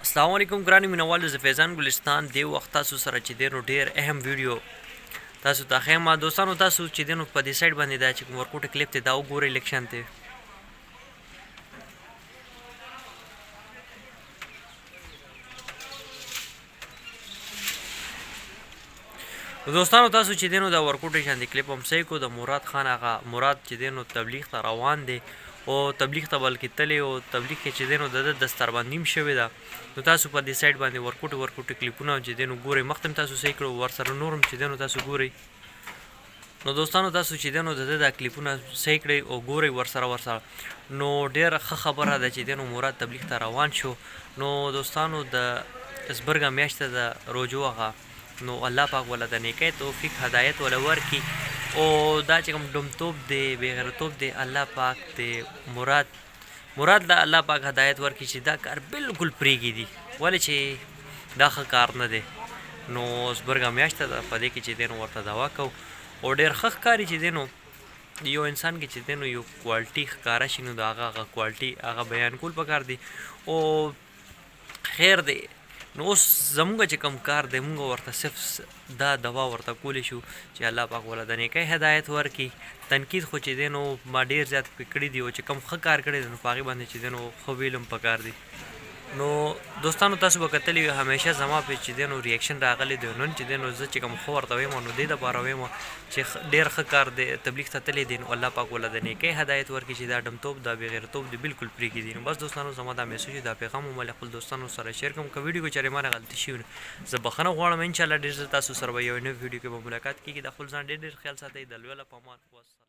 السلام علیکم ګرانو مینوالو، زه فیضان ګلستان دی وخت تاسو سره چې دی نو ډیر اهم ویډیو تاسو ته ښیم. دوستانو، تاسو چې دی نو په دې سایډ باندې دا چې کوم ورکوټه کلیپ ته دا وګورئ لږ شان ته. دوستانو، تاسو چې دینو دا ورکوټه شان دی کلیپ هم صحیح کو. د مراد خان هغه مراد چې دینو تبلیغ ته روان دی او تبلیغ ته بلکې تللی او تبلیغ کې چې دینو د دستربندیم شوې ده. نو تاسو په دې سایډ باندې ورکوټه ورکوټه کلیپونه چې دینو ګورئ، مخته تاسو صحیح کړو، ورسره نورم چې دینو تاسو ګورئ. نو دوستانو، تاسو چې دینو د دا کلیپونه صحیح کړئ او ګورئ ورسره ورسره. نو ډېره ښه خبره ده چې دینو مراد تبلیغ ته روان شو. نو دوستانو، د زبرګه میاشت د روجو هغه، نو الله پاک ولا د نیکۍ توفیق هدایت ولا ورکي او دا چې کوم ډمتوب دی، بېغیرتوب دی، الله پاک دی مراد له الله پاک هدایت ورکي چې دا کار بالکل پرېږدي، ولې چې دا ښه کار نه دی. نو زبرګه میاشت ده، په دې کې چې دی نو ورته دوا کوو او ډېر ښه ښکاري چې دی نو یو انسان کې چې دی نو یو کوالټي ښکاره شي، نو د هغه هغه کوالټي هغه بیان کول پکار دي او خیر دی. نو اوس زمونږ چې کوم کار دی، مونږ ورته صرف دا دوا ورته کولی شو چې الله پاک ولا د نیکۍ هدایت ورکړي. تنقید خو چې دی نو ما ډیر زیات پرې کړي دي او چې کوم ښه کار کړی دی نو په هغې باندې چې دی نو ښه ویل هم پکار دي. نو دوستانو، تاسو به کتلی وي همیشه زما په چې دی نو ریاکشن راغلی دی. نن چې دی نو زه چې کوم ښه ورته وایم نو دې دپاره وایم چې ډېر ښه کار دی، تبلیغ ته تللی دی، نو الله پاک ولا د نیکۍ هدایت ورکړي چې دا ډمتوب، دا بېغیرتوب دی بالکل پرېږدي. نو بس دوستانو، زما دا میسج، دا پیغام مو له خپل دوستانو سره شیر کوم. که ویډیو کې چېرې ما نه غلطي شوي زه بخښنه غواړم. انشاءالله ډېر زر تاسو سره به یو نوې ویډیو کې به ملاقات کېږي. د خپل ځان ډېر ډېر خیال ساتئ. د لوی الله په امان، والسلام.